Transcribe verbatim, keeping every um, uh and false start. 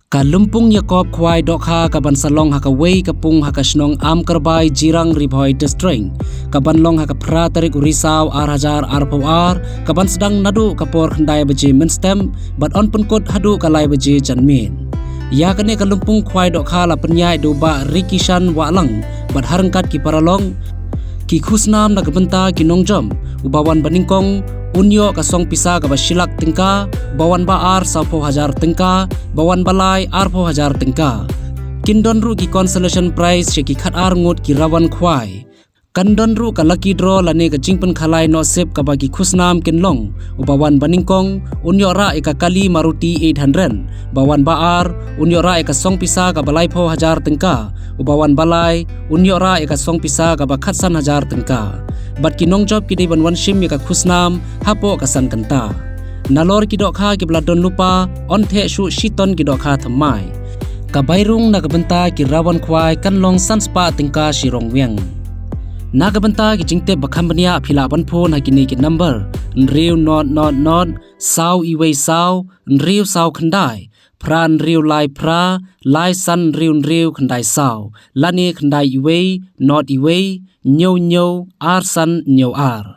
Ka lympung ïakob khwai dohkha ka ban sa long ha kawei ka pung ha ka shnong Amkarbai, Jirang, Ri Bhoi District, ka ban long ha ka phra tarik u Risaw ar hajar arphew ar, ka ban sdang naduh ka por khyndai baje mynstep bad yn pynkut haduh ka lai baje janmiet. Ïa kane ka lympung khwai dohkha la pynïaid da u Bah Rikishan Wahlang bad ha ryngkat ki paralok, ki khusnam na ka bynta ki nongjop, uba wan banyngkong un ïoh ka song pisa kaba shi lak tyngka, uba wan ba ar sawphew hajar tyngka, uba wan ba lai arphew hajar tyngka. Kin don ruh ki consolation prize sha ki khatar ngut ki rawan khwai. Kan don ruh ka lucky draw lane ka jingpynkhalai nohsip kaba ki khusnam kin long, uba wan banyngkong un ïoh rah ïa ka kali Maruti eight hundred, uba wan ba ar un ïoh rah ïa ka song pisa kaba laiphew hajar tyngka, uba wan ba lai un ïoh rah ïa ka song pisa kaba khatsan hajar tyngka. Bad ki nongjop ki dei ban wan shim ïa ka khusnam hapoh ka san kynta. Nalor ki dohkha kiba la don lypa, yn theh shuh shiton ki dohkha thymmai. Ka bai rung na ka bynta ki rawan khwai kan long san spah tyngka shi rong wiang. Na ka bynta ki jingtip ba kham bniah phi lah ban phone ha kine ki number: hynriew nod nod nod, saw iwei saw, hynriew saw khyndai, phra hynriew lai phra, lai san hynriew hynriew khyndai saw, lane khyndai iwei, nod iwei, hynñiew hynñiew, ar san hynñiew ar.